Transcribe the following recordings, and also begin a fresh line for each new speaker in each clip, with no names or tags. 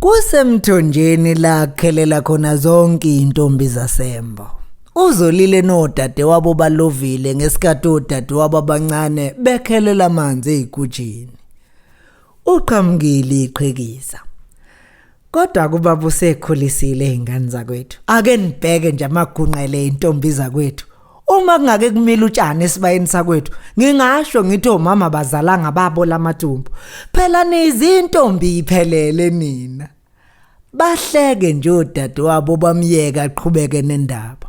Kusemthonjeni la khelela khona zonke izintombi zaseMbo. Uzolile nodadewabo balovile ngesikhathi odadewabo abancane bekhelela amanzi ezigujini. Uqhamukile iqhekisa. Kodwa kuba usekhulisile izingane zakwethu. Ake nibheke nje amagunqele intombi zakwethu. Uma kungake kumila utshani esibayeni sakwethu, ngingasho ngithi omama bazalanga babo lamathumbu. Phela nizintombi iphelele nina. Bahleke nje odadewabo bamyeka aqhubeke nendaba.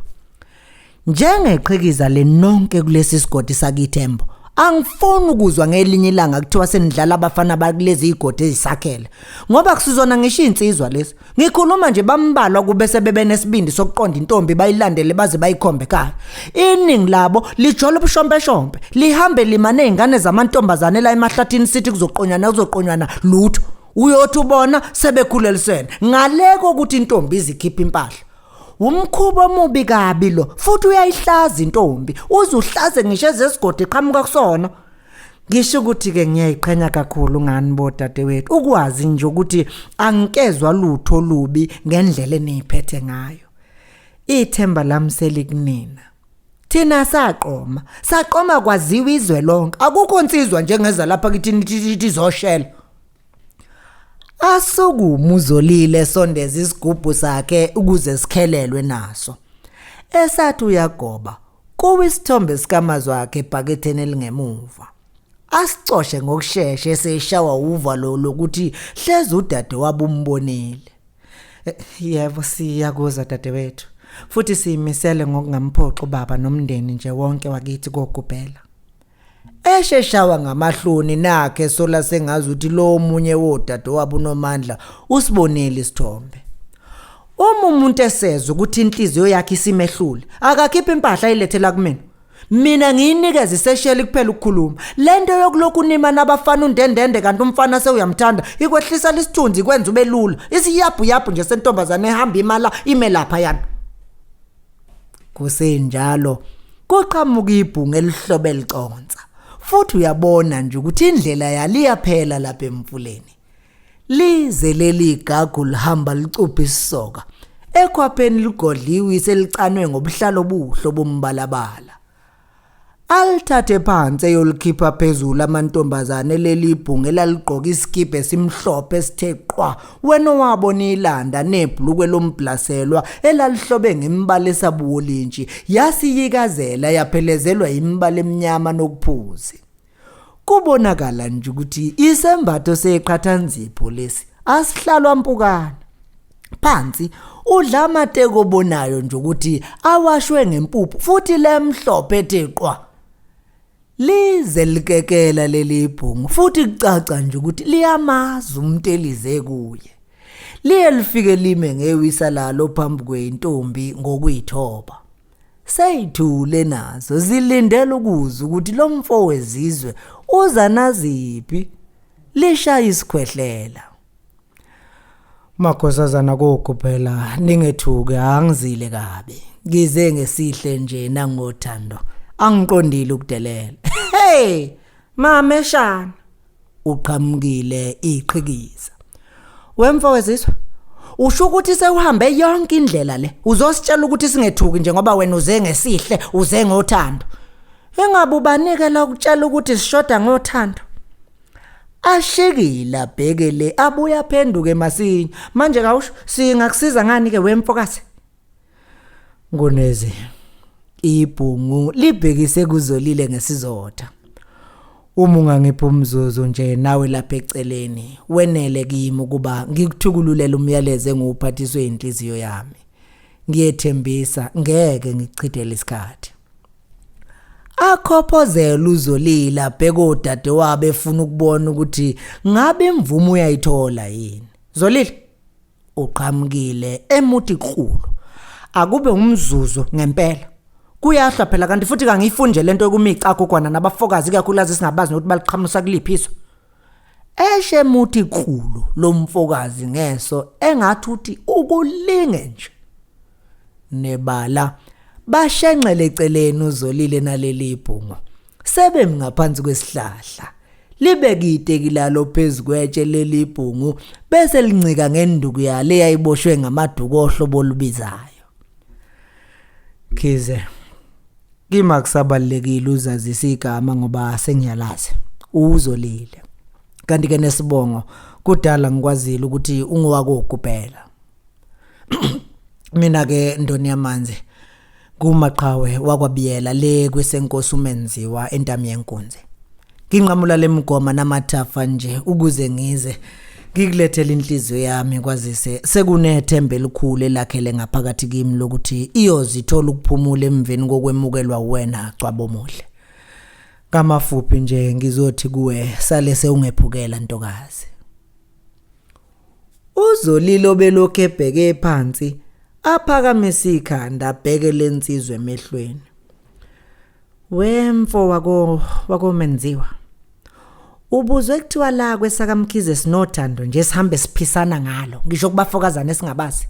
Njengeqhikiza lenonke kulesi sigodi sakithembo. Angifuni ukuzwa ngelinye ilanga kuthiwa senidlala abafana bakulezi igodi ezisakhele. Ngoba kusizona ngisho insizwa lesi. Ngikhuluma nje bambalwa kube sebebenesibindi sokuqonda intombi bayilandele baze bayikhombe ekhaya. Iningi labo lijola ubushompeshompe, lihambe limane izingane zamantombazane la emahlathini sithi kuzoqonywana kuzoqonywana lutho. Uyothi ubona sebekhulelisene. Ngaleko ukuthi intombi izikhipha impahla. Umkhuba omubi kabi lo futhi uyayihlaza intombi uze uhlaze ngisho ezesigodi eqhamuka kusona. Ngisho ukuthi ke ngiyayiqhenya kakhulu ngani bodadewethu ukwazi nje ukuthi angikezwa lutho lubi ngendlela eniyiphethe ngayo. Ithemba lami selikunina. Thina saqoma, saqoma kwaziwa izwe lonke. Akukho nsizwa njengeza lapha kithi nithi izoshela. Asukume uZolile sondeza isigubhu sakhe ukuze sikhelelwe naso. Esathi uyagoba, kuwa isithombe sikamazwi akhe ebhaketheni elingemuva. Asicoshe ngokushesha eseshawa uvalo lokuthi hleze udadewabo umbonile. Yebo siyakuzwa dadewethu. Futhi siyimisele ngokungamphoxi ubaba nomndeni nje wonke wakithi kogubhela. Esheshawa ngamahloni nakhe sola sengazi ukuthi lo omunye wodadewabo uNomandla usibonile isithombe. Uma umuntu esezwa ukuthi inhliziyo yakhe isimehlule, akakhiphe impahla ayilethe la kumina. Mina ngiyinikeze isesheli kuphela ukukhuluma. Lento yokulokhu unima nabafana undendende kanti umfana sewuyamthanda ikwehlisa lisithunzi ikwenza ube lula. Isiyabhu yabhu nje sentombazane ehamba imala ime lapha yana. Kusenjalo kuqhamuka ibhungu elihlobe eliconsa. Futhi uyabona nje ukuthi indlela yaliyaphela lapha emfuleni. Lize leli gagu lihamba licupha isisoka. Ekhwapheni ligodliwe selicanwe ngobuhlalo obuhle obumbalabala. Alithathe phansi eyolikhipha phezulu amantombazane leli bhungu elaligqoka isikibha esimhlophe esithe qwa wena owabona ilanda nebhulukwe lomblaselwa elalihlobe ngemibala esabuwolintshi yasiyikazela yaphelezelwa imibala eminyama nokuphuzi. Kubonakala nje ukuthi isembatho seqhathanzipho lesi asihlalwa mpukana. Phansi udla amateko obonayo nje ukuthi awashwe ngempuphu futhi lemhlophe ethe qwa. Lize likekela leli bhungu futhi kucaca nje ukuthi liyamazi umuntu elize kuye. Liye lifike lime ngewisa lalo phambi kwentombi ngokuyithoba. Seyithule nazo zilindele ukuzwa ukuthi lo mfo wezizwe uza naziphi. Lishaya isikhwehlela. Makhosazana kogo phela ningethuke angizile kabi. Ngize ngesihle nje nangothando. Angiqondile ukudelela. Hey, mameshana. Uqhamukile iqhikiza. Wemfo wezizwe usho ukuthi sewuhambe yonke indlela le uzositshela ukuthi singethuki nje ngoba wena uze ngesihle uze ngothando engabe ubanike la ukutshela ukuthi sishoda ngothando ashikile abheke le abuye aphenduke masinya manje kawusho singakusiza ngani ke wemfokazi Ngonezi ibhungu libhekise kuzolile ngesizotha uma ungangipha umzuzu nje nawe lapha eceleni wenele kimi ukuba ngikuthukululele umyalezo engiwuphathiswe inhliziyo yami ngiyethembisa ngeke ngichithele isikhathi Akhophozela uZolile abheke odadewabo efuna ukubona ukuthi ngabe imvumo uyayithola yini. Zolile uqhamukile emuthi qhulu. Akube umzuzu ngempela. Kuyahlwa phela kanti futhi kangiyifuni nje lento yokumica kugwana nabafokazi ikakhulukazi singabazi nokuthi baliqhamusa kuliphi iso. Eshe muthi qhulu lomfokazi ngeso engathi uthi ukulinge nje. Nebala bashenxele eceleni uZolile naleli bhungu. Sebemi ngaphansi kwesihlahla. Libeke iteki lalo phezu kwetshe leli bhungu bese lincika ngenduku yalo eyayiboshwe ngamaduku ohlobo olubizayo. Khize, kimi akusabalulekile uzazise igama ngoba sengiyalazi. Uzolile. Kanti ke nesibongo kudala ngikwazile ukuthi ungowakogubhela. Mina ke Ndoni yamanzi kumaqhawe wakwabiyela le kwesenkosi umenziwa entami yenkunzi. Nginqamula lemigoma namathafa nje ukuze ngize ngikulethele inhliziyo yami kwazise sekunethemba elikhulu elakhele ngaphakathi kimi lokuthi iyozithola ukuphumula emveni kokwemukelwa uwena cwabo omuhle. Ngamafuphi nje ngizothi kuwe sale sewungephukela ntokazi. UZolile obelokhu ebheke phansi aphakamise ikhanda abheke lensizwa emehlweni. Wemfo wako wakomenziwa. Ubuzwe kuthiwa la kwesakaMkhize sinothando nje sihambe siphisana ngalo ngisho kubafokazana esingabazi.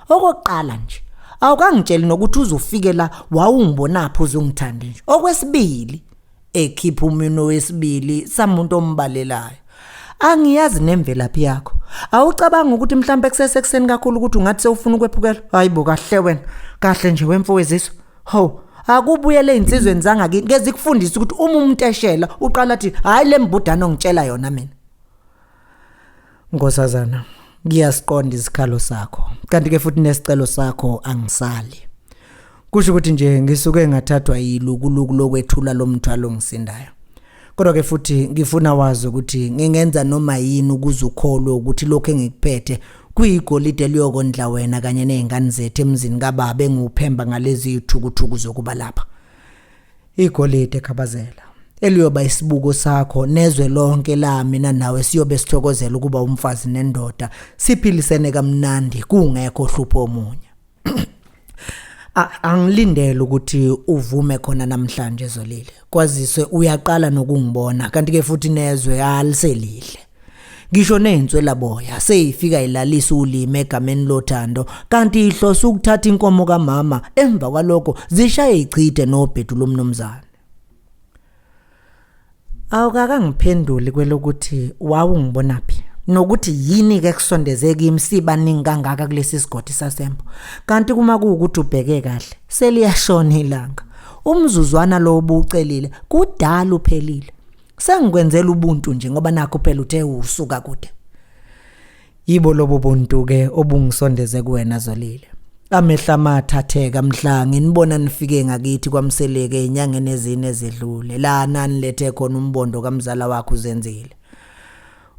Okokuqala nje awukangitsheli nokuthi uzofike la wawungibonaphi uzongithanda nje. Okwesibili ekhipha umunwe wesibili samuntu ombalelayo. Angiyazi nemvelaphi yakho. Awucabanga ukuthi mhlambe kusesekuseni kakhulu ukuthi ungathi sewufuna ukwephukela? Hayibo kahle wena. Kahle nje wemfo weziswa. Ho, akubuyele ezinsizweni zangakini ke zikufundisa ukuthi uma umuntu eshela uqala athi hayi le mbudano ongitshela yona mina. Nkosazana, ngiyasiqonda isikhalo sakho. Kanti ke futhi nesicelo sakho angisali. Kusho ukuthi nje ngisuke ngathathwa yilukuluku lokwethula lo mthwalo ongisindayo. Kodwa ke futhi ngifuna wazi ukuthi ngingenza noma yini ukuze ukholwe ukuthi lokho engikuphethe kuyigolide eliyokondla wena kanye nezingane zethu emzini kababa engiwuphemba ngalezi zithukuthuku zokuba lapha. Igolide khabazela eliyoba isibuko sakho nezwe lonke la mina nawe siyobe sithokozela ukuba umfazi nendoda siphilisene kamnandi kungekho hlupho omunye. Angilindele ukuthi uvume khona namhlanje Zolile. Kwaziswe uyaqala nokungibona kanti ke futhi nezwe aliselihle. Ngisho nezinswelaboya seyifika ilalisa ulimi egameni lothando kanti ihlose ukuthatha inkomo kamama emva kwalokho zishaye ichithe nobhedu lomnumzane. Awukakangiphenduli kwelokuthi wawungibonaphi nokuthi yini ke kusondeze kimi sibaningi kangaka kulesi sigodi sasembo. Kanti kuma kuwukuthi ubheke kahle seliyashona ilanga. Umzuzwana lo obuwucelile kudala uphelile. Sengikwenzela ubuntu nje ngoba nakho phela uthe usuka kude. Yibo lobo buntu ke obungisondeze kuwena Zolile. Amehla amathatheka mhla nginibona nifike ngakithi kwaMseleke ezinyangeni ezine ezedlule la nanilethe khona umbondo kamzala wakho uzenzile.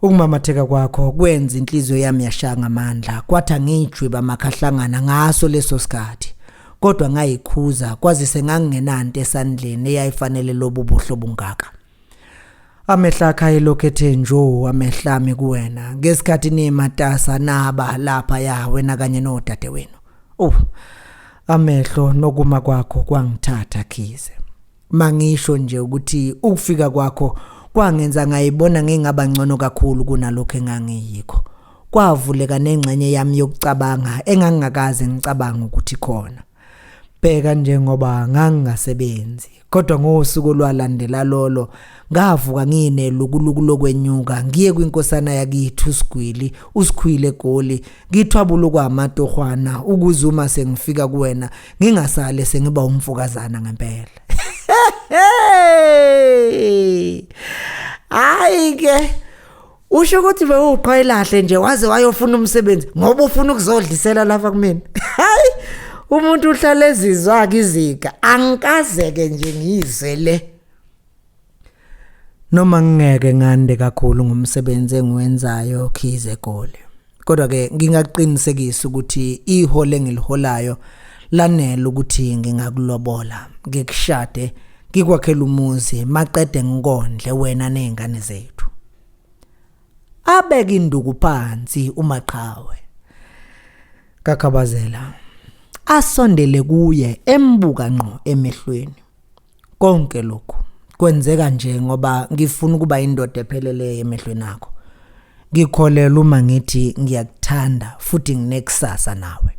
Ukumamatheka kwakho kwenza inhliziyo yami yashaya ngamandla kwathi angijwiba amakhahlangana ngaso leso sikhathi. Kodwa ngayikhuza kwazise ngangingenanto esandleni eyayifanele lobu buhle obungaka. Amehlo akhe ayelokhu ethe njo amehlo ami kuwena ngesikhathi nimatasa naba lapha ya wena kanye nodadewenu. Oh, amehlo nokuma kwakho kwangithatha Khize. Mangisho nje ukuthi ukufika kwakho kwangenza ngayibona ngingaba ngcono kakhulu kunalokho engangiyikho. Kwavuleka nengxenye yami yokucabanga engangingakaze ngicabanga ukuthi khona. Bheka njengoba ngangingasebenzi kodwa ngosuku olwalandela lolo ngavuka nginelukuluku lokwenyuka ngiye kwinkosana yakithi uSigwili uSikhwile eGoli ngithwabula kwamatohwana ukuze uma sengifika kuwena ngingasale sengiba umfokazana ngempela. Hayi ke usho ukuthi bewuqhwayelahle nje waze wayofuna umsebenzi ngoba ufuna ukuzodlisela lapha kumina. Hayi umuntu uhlala ezizwa ke iziga angikazeke nje ngiyizwe le. Noma ngingeke ngande kakhulu ngomsebenzi engiwenzayo Khize Egoli. Kodwa ke ngingaqinisekisa ukuthi iholo engiliholayo lanele ukuthi ngingakulobola, ngikushade, ngikwakhele umuzi maqede ngikondle wena nezingane zethu. Abeke induku phansi uMaqhawe. Kakhabazela asondele kuye embuka ngqo emehlweni. Konke lokhu kwenzeka nje ngoba ngifuna ukuba indoda epheleleyo emehlweni akho. Ngikholelwa uma ngithi ngiyakuthanda futhi nginekusasa nawe.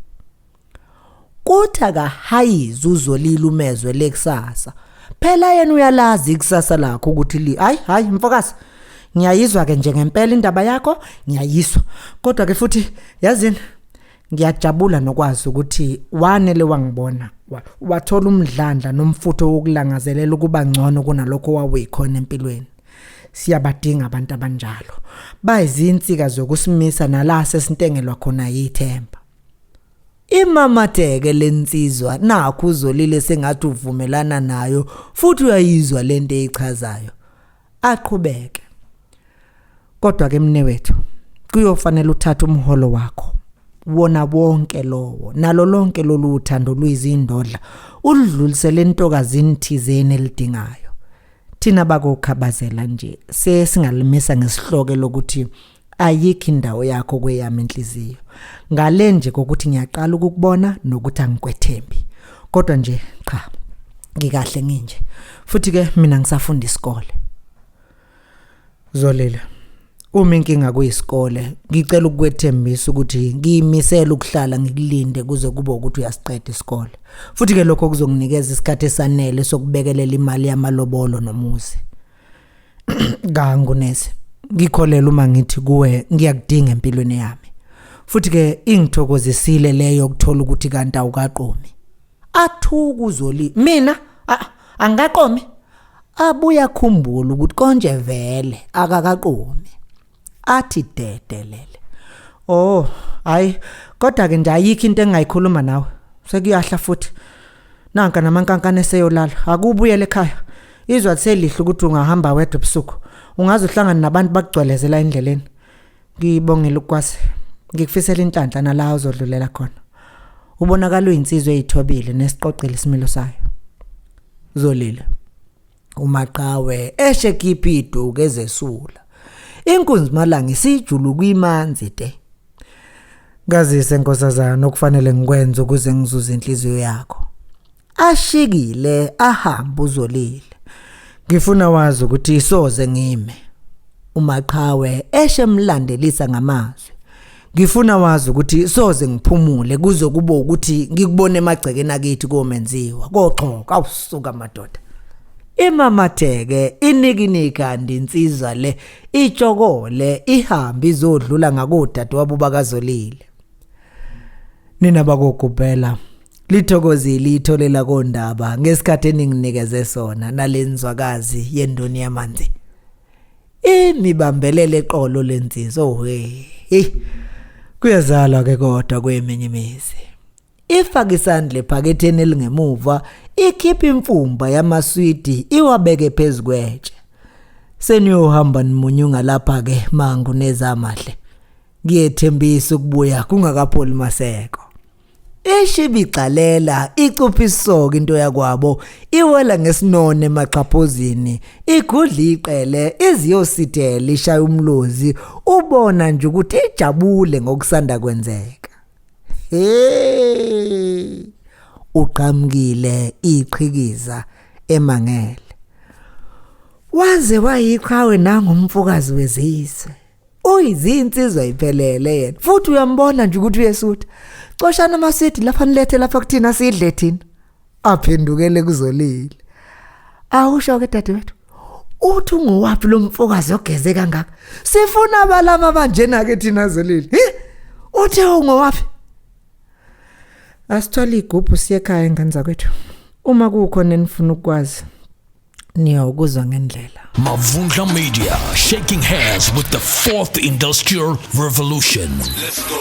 Kuthi akahayizi uzolila umezwe lekusasa. Phela yena uyalazi ikusasa lakho ukuthi li hayi hayi mfokazi. Ngiyayizwa ke nje ngempela indaba yakho, ngiyayizwa. Kodwa ke futhi yazini ngiyajabula nokwazi ukuthi wanele wangibona wathola umdlandla nomfutho wokulangazelela ukuba ngcono kunalokho wawuyikhona empilweni. Siyabadinga abantu abanjalo. Bayizinsika zokusimisa nala sesintengelwa khona yithemba. Imamatheke lensizwa nakhu uzolile sengathi uvumelana nayo futhi uyayizwa lento eyichazayo. Aqhubeke. Kodwa ke mnewethu kuyofanele uthathe umholo wakho wona wonke lowo nalo lonke lolu uthando luyizindodla uludlulisele entokazini thizeni elidingayo. Thina bakokhabazela nje sesingalimisa ngesihloko lokuthi ayikho indawo yakho kweyami inhliziyo ngale nje kokuthi ngiyaqala ukukubona nokuthi angikwethembi kodwa nje cha ngikahle nginje futhi ke mina ngisafunda isikole Zolile uma inkinga kuyisikole ngicela ukukwethembisa ukuthi ngiyimisela ukuhlala ngikulinde kuze kube ukuthi uyasiqeda isikole futhi ke lokho kuzonginikeza isikhathi esanele sokubekelela imali yamalobolo nomuzi Kangunesi ngikholelwa uma ngithi kuwe ngiyakudinga empilweni yami futhi ke ingithokozisile leyo ukuthola ukuthi kanti awukaqomi athuka uzoli mina angikaqomi abuya khumbula ukuthi konje vele akakaqomi athi dedelele oh hayi kodwa ke nje ayikho into engayikhuluma nawe sekuyahla futhi nanka namankankane eseyolala akubuyele ekhaya izwa selihle ukuthi ungahamba wedwa ebusuku ungaze uhlangane nabantu bakugcwelezela endleleni ngibongela ukwazi ngikufisela inhlanhla nala uzodlulela khona ubonakala uyinsizwa eyithobile nesiqoqile isimilo sayo zolile umaqhawe eshe khipha iduku ezesula inkunzi malanga isijulu kwimanzi te ngazise nkosazana okufanele ngikwenze ukuze ngizuze inhliziyo yakho ashikile ahamba uzolile ngifuna wazi ukuthi isoze ngime umaqhawe eshe emlandelisa ngamazwi ngifuna wazi ukuthi soze ngiphumule kuze kube ukuthi ngikubone emagcekeni akithi komenziwa koxhoka awusuka madoda imamatheke inikinika insizwa le itshokole ihambe izodlula ngakodadewabo bakazolile nina bakogubhela lithokozile itholela kondaba ngesikhathi eninginikeze sona nalenzwakazi yendoni yamanzi imibambelele eqolo lensizwa oh hey hey kuyazalwa ke kodwa kweminye imizi ifaka isandla ephaketheni elingemuva ikhipha imfumba yamaswidi iwabeke phezu kwetshe seniyohamba nimunyunga lapha ke mangu nezamahle ngiyethembisa ukubuya kungakapholi maseko Ishibigxalela icupha isoka into yakwabo iwela ngesinone emaxhaphozini igudla iqele iziyosithela ishaya umlozi ubona nje ukuthi ijabule ngokusanda kwenzeka hey uqhamukile iqhikiza emangele waze wayiqhawe nangumfokazi wezizwe uyizinsizwa iphelele yena futhi uyambona nje ukuthi uyesutha coshana amaswidi lapha nilethe lapha kuthina sidle thina aphendukele kuzolile awusho ke dadewethu uthi ungowaphi lo mfokazi ogeze kangaka sifuna abalama banjena ke thina zolile hi uthe ungowaphi asithwale igubhu siye ekhaya ingane zakwethu uma kukhona enifuna ukwazi niyokuzwa ngendlela
Mavundla Media, shaking hands with the fourth industrial revolution.
Let's go.